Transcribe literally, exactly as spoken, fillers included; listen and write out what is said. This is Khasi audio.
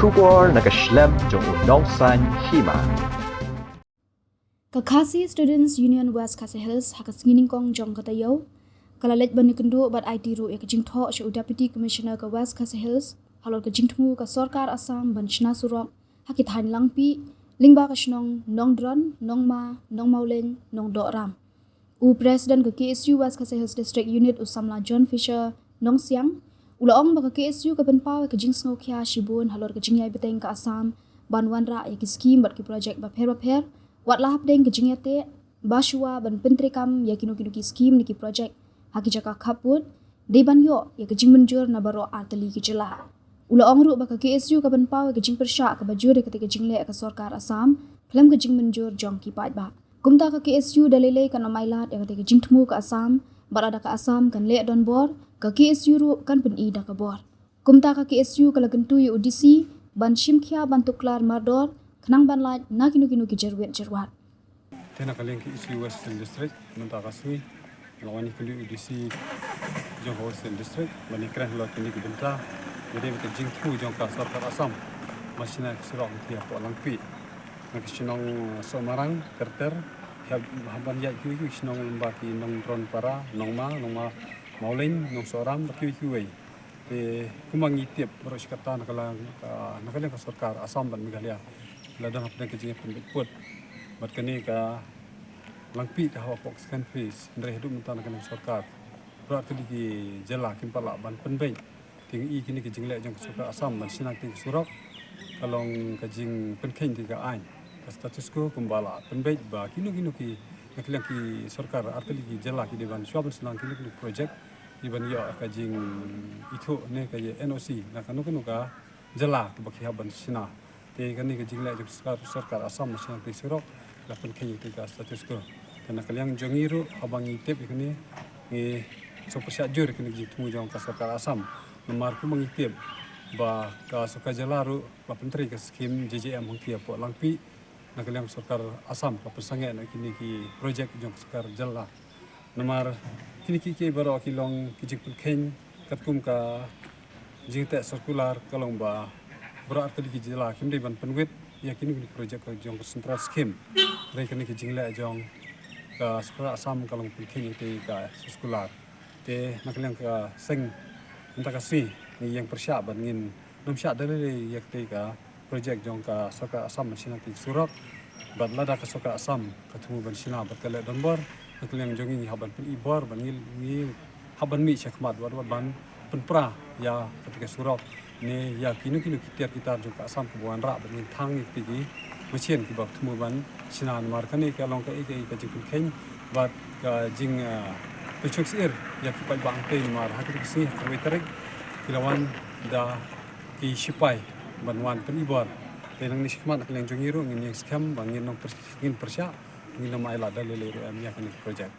Khubor na ka shlem jong u nongsan hima. Ka Khasi Students Union West Khasi Hills ha ka sngi nyngkong jong ka taïew ka la leit ban ïakynduh bad aiti ruh ïa ka jingthoh sha u Deputy Commissioner ka West Khasi Hills halor ka jingthmu ka sorkar Assam ban shna surok ha ki thaiñ Langpih lyngba ka shnong Nongdron, Nongma, Nongmawlein, Nongdohram. U President ka K S U West Khasi Hills District Unit u samla John Fisher Nongsiang u la ong ba ka K S U ka pynpaw ïa ka jingsngewkhia shibun halor ka jingïai bteng ka Assam ban wanrah ïa ki skim bad ki projek bapher bapher, wat la hapdeng ka jingïateh ba shuwa ban pyntreikam ïa kino kino ki skim ne ki projek ha ki jaka khappud dei ban ïoh ïa ka jingmynjur na baroh artylli ki jylla. U la ong ruh ba ka K S U ka pynpaw ïa ka jingpyrshah kaba jur ïa kata ka jingleh ka sorkar Assam khlem ka jingmynjur jong ki paidbah. Kumta ka K S U da lei lei kan ym ailad ïa kata ka jingthmu ka Assam bad lada ka Assam kan leh donbor, ka K S U ruh kan pyni da ka bor. Kumta ka K S U ka la kyntu ïa u D C ban shim khia ban tuklar mardor khnang ban lait na kino kino ki jyrwit jyrwat. Te na ka liang ka K S U Western District mynta ka sngi la wan ïakynduh u D C jong ka Western District ban ïakren halor kine ki bynta. Ïadei bad ka jingthmu jong ka sorkar Assam ban shna ki surok hangtei hapoh Langpih na ka shnong Sohmarang ter ter, hap ban ïaid kiwei kiwei ki shnong lyngba ki Nongdron Para, Nongma, Nongma Mawlein, Nongsohram bad kiwei kiwei. Te kumba ngi tip baroh shi katta na ka liang ka, na ka liang ka sorkar Assam bad Meghalaya la don hapdeng ka jingïapynbeit pud. Bad kane ka Langpih ka hap hapoh ka second phase, hynrei haduh mynta na ka liang ka sorkar baroh artylli ki jylla kim pat lah ban pynbeit. Te ngi i kine ki jingleh jong ka sorkar Assam ban shna kine ki surok ka long ka jingpynkheiñ ïa ka aiñ, ka status quo, kumba la pynbeit ba kino kino ki, na ka liang ki sorkar artylli ki jylla ki dei ban shuwa ban shna kino kino projek, ki ban ïoh ka jingithuh ne ka N O C na kano kano ka jylla kaba ki hap ban shna. Te kane ka jingleh jong ka sorkar, sorkar Assam ban shna kine ki surok la pynkheiñ ïa ka status quo. Te na ka liang jong ngi ruh haba ngi tip ïa kane, ngi sngewpyrshah jur ïa kane ka jingthmu jong ka sorkar Assam. Namar kumba ngi tip ba ka sorkar jylla ruh la pyntrei ka skim J J M hangtei hapoh Langpih. Na ka liang sorkar Assam ka pynsangeh noh ïa kine ki projek jong ka sorkar jylla. Namar kine kiei kiei baroh ki long ki jingpynkheiñ katkum ka jingteh circular ka long ba baroh artylli ki jylla kim dei ban pynwit ïa kine ki projek ka jong ka central scheme. Hynrei kane ka jingleh jong ka sorkar Assam ka long pynkheiñ ïa kata ka circular. Te na ka liang ka seng mynta ka sngi ngi ïeng pyrshah bad ngin nym shah da lei lei ïa kata ka projek jong ka sorkar Assam ban shna kine ki surok. Bad lada ka sorkar Assam ka thmu ban shna bad ka leh donbor, na ka liang jong ngi ngi hap ban pyni bor bad ngi, ngi hap ban mih shakhmat wat wat ban pynpra ïa kata ka surok ne ïa kino kino ki tiar ki tar jong ka Assam kiba wanrah bad ngin thang ïa kata ki machine kiba thmu ban shna. Namar kane ka long kaei kaei ka jingpynkheiñ bad ka jing, ah, pynshuk syiar ïa ki paidbah hangtei namar ha kata ka sngi ha ka arphew tarik ki la wan da ki shipai ban wan pyni bor. Te nangne shakhmat na ka liang jong ngi ruh ngin ïeng skhem ba ngin nym pyr-, ngin pyrshah, ngin nym ailad da lei lei ruh em ïa kane ka projek.